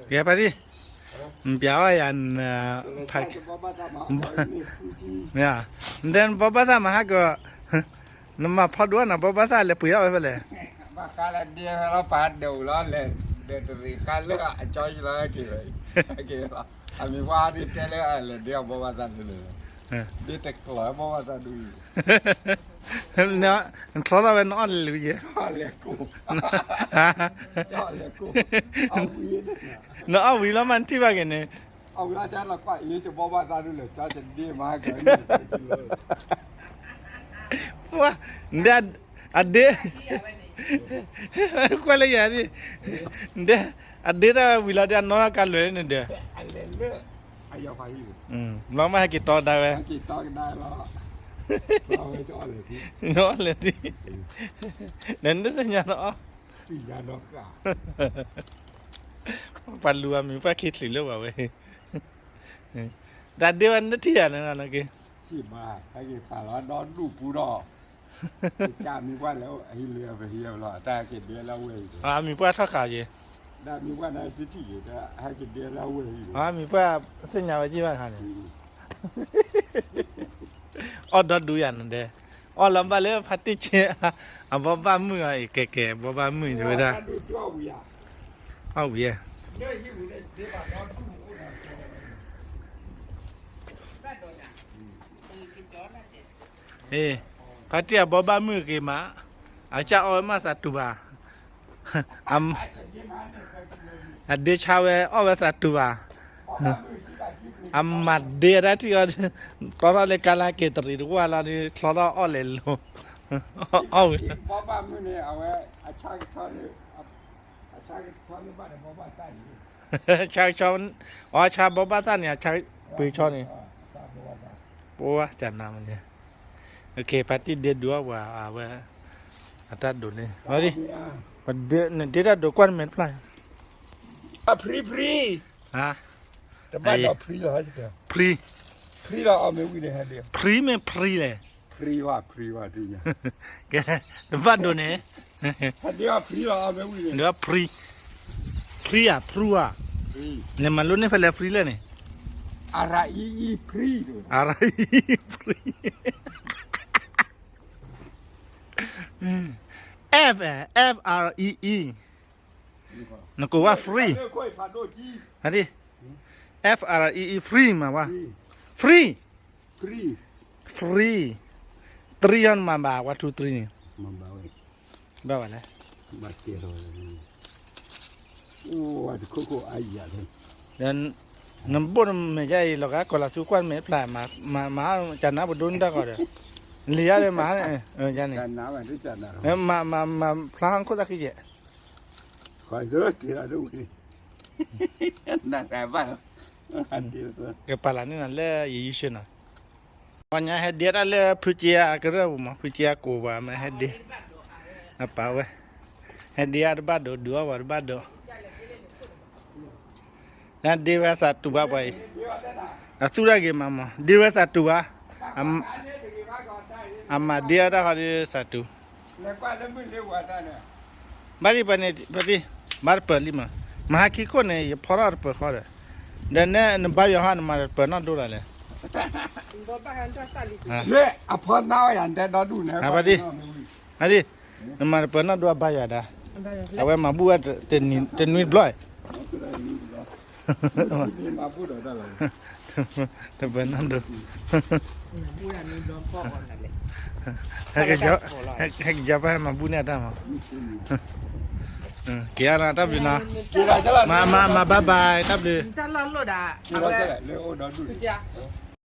ကဲဖါတံၢ်, နပျးအီၣ်ယၤ, ဖါ, မ့ၢ်, နတဲနဘီဘၣ်သၣ်မၤဟါကီး, နမၤဖီဒိၣ်နဘီဘၣ်သၣ်လဲၤပှ့ၤအီၣ်ဝဲဖဲလဲၣ်. ဘၣ်ဃးလၢဒဲဖဲလီၤ ပှၤဒိးလီၤလဲၤ, ဒီးတရံးကါလၢအကၠီယံၤလီၤက့ၤဝဲ, က့ၤလီၤ, အမံၤပှၢ်ဒ်တဲလၢအလဲၤဒဲအဘီဘၣ်သၣ်ဒ်လဲၣ်, ဒ်တကျီၤဘီဘၣ်သၣ်ဒ်အံၤ နချီထီၣ်ဝဲနအီၣ်လဲၤလံယဲ, နအီၣ်ဝံၤလီၤမးနထံၣ်ဘၣ်က့ၤန့ၣ်, ပှၤ, ဒ်, ကွၢ်လၢယၤဒ်, ဒ်, အဒ့တၢ်ဝံၤလီၤဒ်အနီၢ်ကါလွဲၢ်န့ၣ်ဒီး, လီၤမးဟဲက့ၤတီဒါဝဲ, နအီၣ်လဲၤထံ, နတသ့ၣ်ညါနအီၣ် ပှၤလူၤအမံၤပှၢ်ခံချုးလၢပှၤဝဲ, တၢ်ဒ့ဝဲနထံၣ်ယၤန့ၣ်လီၤက့ၤ, အမံၤပှၢ်ထီၣ်ဃာ်ယဲ, အမံၤပှၢ်သ့ၣ်ညါဝဲယံၤဘၣ်ခါန့ၣ်, အီၣ်ဒီဒူယၤန့ၣ်ဒီး, အီၣ်လီၤဘၣ်လၢဖါတံၢ်ဆ့, အဘီဘၣ်မုၢ်အီၤအံၤကဲကဲ ဘီဘၣ်မုၢ်ဝဲဒၣ်, အီၣ်ဝံၤ, ဖါတံၢ်အဘီဘၣ်မုၢ်က့ၤမး, အကစၢ်အီၣ်ဝဲမးသးတူၢ်ဘၣ်, အဒ့ဆါဝဲအီၣ်ဝဲသးတူၢ်ဘၣ်, အမၤဒ့အတၢ်ထံၣ်အီၤ, တီထီၣ်လၢကါလၢက့ၤတရံးတဝၢ်လီၤဒီး ချီထီၣ်အီၣ်လဲၤလိၤ, အီၣ်ဝံၤ ဆါကဆီ, အီ ဆါဘီဘၣ်သၣ်န့ၣ် အဆါပှ့ၤဆီန့ၣ်, ပဝဲကနၤမ့ၢ်, ဖါတံၢ်ဒ့ဒုးအီၣ်ပှၤအဝဲ, အတၢ်ဒိးန့ၣ်, နဒ့တၢ်ဒိးကွၢ်နမဲာ်တဖျၢၣ်, ဖရံဖရံ, တဘၣ်ဒီးဖရံလီၤ, ဖရံ, ဖရံမ့ၢ်ဖရံလဲၣ်, ကဲ, တဘၣ်ဒိးန့ၣ်, ဒီးဖရံ, ဖရံဧါ ဖရူဧါ, လဲၤမၤလိန့ၢ်ဖဲလဲၣ် free လဲၣ်န့ၣ်, R E E free, R E E free, F, F R E E, နကိးဝဲ free, ဒ်, F R E E free မးဝဲ, free, free, three ယါနမၤဘၣ် one two three န့ၣ်, ဘၣ်ဝဲလဲၣ်, နဘိၣ်နမဲာ်ယါအံၤ လီၤဂာ်ကီၢ်လီၤသူကွၢ်မဲာ်ဖျါ, မၤကနၣ်ပဒိၣ်န့ၣ်တၢ်ဂီၤဒီး, လံၤယါဒီးမၤ, န့ၣ်, မၤ, မၤ, မၤဖျါဟီၣ်ခိၣ်သၣ်ခံယဲၢ်, ကပာ်လၢ်န့ၣ်နၤလၢယယုၢ်ဆ့နီၤ, ပှၤညါဟဲဒ့တၢ်လၢဖုက့အကရၢၢ်ပူၤမး, ဖုက့အကိးပှၤမ့ၢ်ဟဲဒ့, အပာ်ဝဲ, ဟဲဒ့အတဘၣ်ဒိး ဒုးအီၣ်ပှၤတဘၣ်ဒိး နဒ့ဝဲသးတူၢ်ဘၣ်ပှၤအံၤ, အသူၣ်တၢ်ဂ့ၤမးမး ဒ့ဝဲသးတူၢ်ဘၣ်, အမၤဒ့အတၢ်ဃီဒီးသးတူၢ်, ဘၣ်ဒ်ပှၤန့ၣ်, ဘၣ်တပၢၢ်လံမး, မဟါခံခိၣ်န့ၣ် ယဖီထီၣ်တပၢၢ်ဃီဒီး, ဒီးနဲနဘါယွၤဟီ နမၤတပၢၢ်နီၢ်ဒိၣ်လီၤလဲၣ်, အဖီသးဝဲယၤတဲဒီဒူၣ်န့ၣ်, ဘၣ်ဒ် နမၤတပၢၢ်နီၢ်ဒိၣ်အဘါယွၤဒၣ်, အဝဲမၤဘူၣ်ဝဲတနွံတဘျီ, တပၢၢ်နီၢ်ဒိၣ်, ဟဲက့ၤကၠီပဟဲက့ၤကၠီပဟဲမၤဘူၣ်န့ၢ်အတၢ်မး, က့ၤအါနီၤ တၢ်ဘျုးနီၤ, မၤမၤမၤ bye bye တၢ်ဘျုး, တၢ်လီၢ်လိၣ်ဒၣ်, အဝဲ,